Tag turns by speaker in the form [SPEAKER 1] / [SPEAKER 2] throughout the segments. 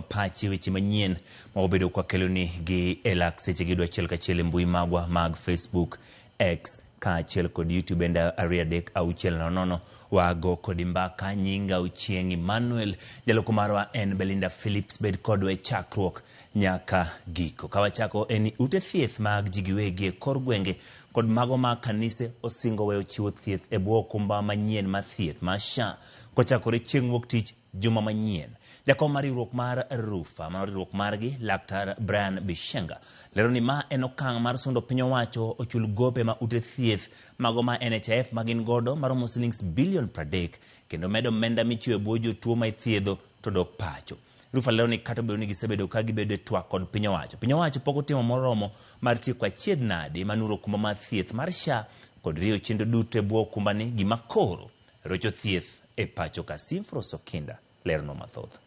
[SPEAKER 1] Pachi weche manyien ma wabedo kwakeloni gi e lak seche gi achiel kachiel e mbui magwa mag Facebook, X kaachiel kod YouTube bende 23600. Wago kodi mbaka. Nyinga Ochieng' Emmanuel, jaloko marwa en Belinda Phillips. Bed kodwa e chakruok nyaka giko. Ka wachako en ni ute thieth mag ji giwegi e kor gwenge kod mago mag kanise osingo weyo chiwo thieth e bwo okumba manyien mar thieth mar SHA kochakore chieng' wuok tich juma manyien. Jakom mar riwruok mar RUPHA, mano riwruok margi, Laktar Brian Bishenga, lero ni ma en okang' mar sundo piny owacho ochul gope ma ute thieth mago ma NHIF ma gin godo maromo silings bilion 30 kendo medo omenda michiwo e bwo jotuo ma ithiedho to dok pacho. RUPHA lero ni kata obedo ni gisebedo ka gibedo e twak kod piny owacho, piny owacho pok otimo moromo mar tieko achiedh nadi manuro okumba mar thieth mar SHA kod riyo chenro duto e bwo okumbani, gima koro rocho thieth e pacho ka. Simfros Okinda lerno mathoth.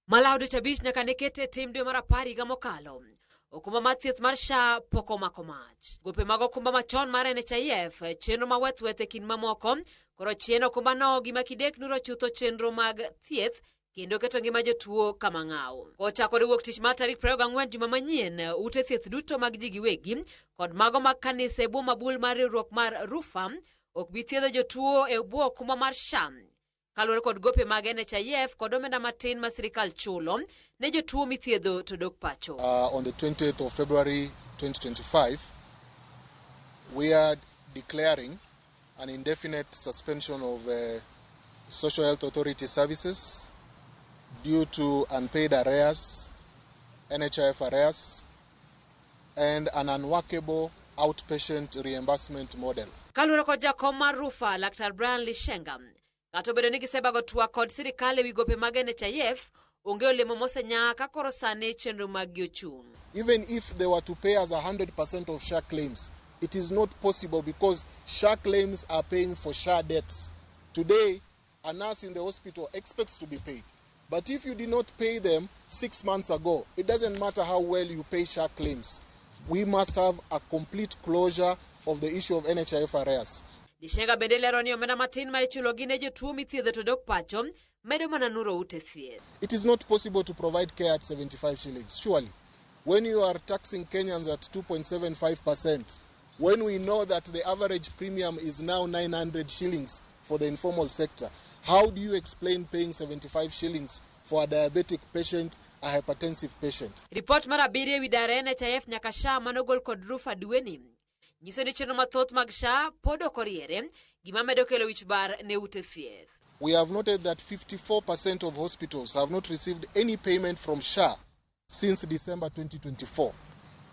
[SPEAKER 2] Malawo dweche 5 nyaka ne kete e tim dwe mar 10 higa mokalo. Okumba mar thieth mar SHA pok omako mach. Gope mag okumba machon mar NHIF, chenro ma weth weth e kind mamoko, koro chien okumba no gima kidek nuro chutho chenro mag thieth kendo keto ngima jotuo kama ng'aw. Kochakore wuok tich mar tarik 24 juma manyien, ute thieth duto mag ji giwegi kod mago mag kanise e bwo mabul mar riwruok mar RUPHA ok bi thiedho jotuo e bwo okumba mar SHA. Kaluwore kod gope mag NHIF kod omenda matin ma sirikal chulo ne jotuo mithiedho to dok pacho.
[SPEAKER 3] On the 20th of February 2025, we are declaring an indefinite suspension of Social Health Authority services due to unpaid arrears, NHIF arrears, and an unworkable outpatient reimbursement model.
[SPEAKER 2] Kaluwore kod jakom mar RUPHA, Laktar Brian Lishenga, kata obedo ni gisebago twak kod sirikal ewi gope mag NHIF, onge olemo mosenyaa ka koro sani chenro maggi ochung'.
[SPEAKER 3] Even if they were to pay us 100% of SHA claims, it is not possible because SHA claims are paying for SHA debts. Today, a nurse in the hospital expects to be paid. But if you did not pay them 6 months ago, it doesn't matter how well you pay SHA claims. We must have a complete closure of the issue of NHIF arrears.
[SPEAKER 2] Lishenga bende lero ni omenda matin ma ichulogi ne jotuo mithiedho to dok pacho medo mana nuro ute thieth.
[SPEAKER 3] It is not possible to provide care at 75 shillings, surely. When you are taxing Kenyans at 2.75%, when we know that the average premium is now 900 shillings for the informal sector, how do you explain paying 75 shillings for a diabetic patient, a hypertensive patient?
[SPEAKER 2] Ripot mar 7 ewi dar NHIF nyaka SHA manogol kod RUPHA dweni nyiso ni chenro mathoth mag SHA pod ok oriere, gima medo kelo wich bar ne ute thieth.
[SPEAKER 3] We have noted that 54% of hospitals have not received any payment from SHA since December 2024.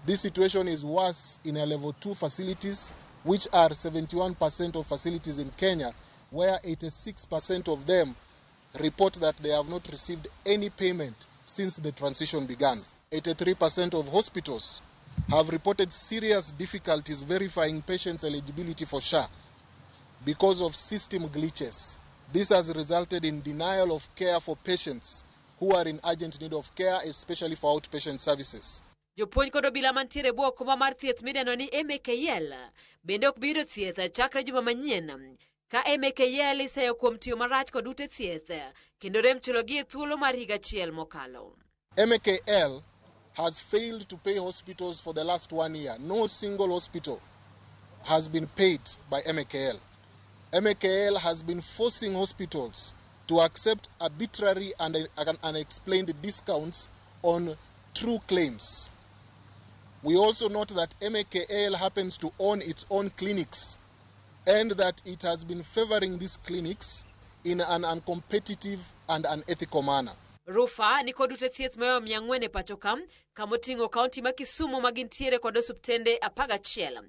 [SPEAKER 3] This situation is worse in a level 2 facilities, which are 71% of facilities in Kenya, where 86% of them report that they have not received any payment since the transition began. 83% of hospitals have reported serious difficulties verifying patients' eligibility for SHA because of system glitches. This has resulted in denial of care for patients who are in urgent need of care, especially for outpatient services.
[SPEAKER 2] Jopuonj kod obila mantiere e bwo okumba mar thieth midendo ni MKL bende ok bi yudo thieth chakre juma manyien ka MKL iseyo kuom tiyo marach kod ute thieth kendo rem chulogi e thuolo mar higa achiel mokalo.
[SPEAKER 3] MKL has failed to pay hospitals for the last one year. No single hospital has been paid by MKL. MKL has been forcing hospitals to accept arbitrary and unexplained discounts on true claims. We also note that MKL happens to own its own clinics and that it has been favoring these clinics in an uncompetitive and unethical manner.
[SPEAKER 2] RUPHA ni kod ute thieth mohewo 400 e pacho ka, kamoting'o kaunti ma Kisumu ma gintiere kod osuptende 11.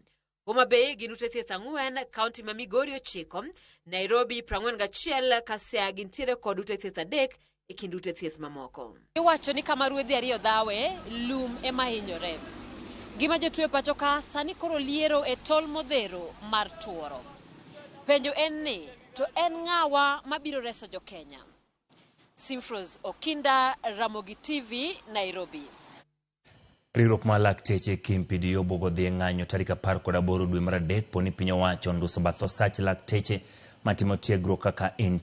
[SPEAKER 2] Homa Bay gin ute thieth 4, kaunti ma Migori 9, Nairobi 41, ka Siaya gintiere kod ute thieth 3 e kind ute thieth mamoko. Iwacho ni kama ruedhi ariyo dhawe, lum ema hinyore. Ngima jotuo e pacho ka sani koro liero e tol modhero mar tuoro. Penjo en ni, to en ng'awa mabiro reso jo-Kenya? Simfros Okinda, Ramogi TV, Nairobi.
[SPEAKER 1] Riwruok mar lakteche KMPDU obwogo dhi e ng'anyo tarik 18 dwe mar 3 poni piny owacho onduso bath osach lakteche matimo tiegruok kaka intern.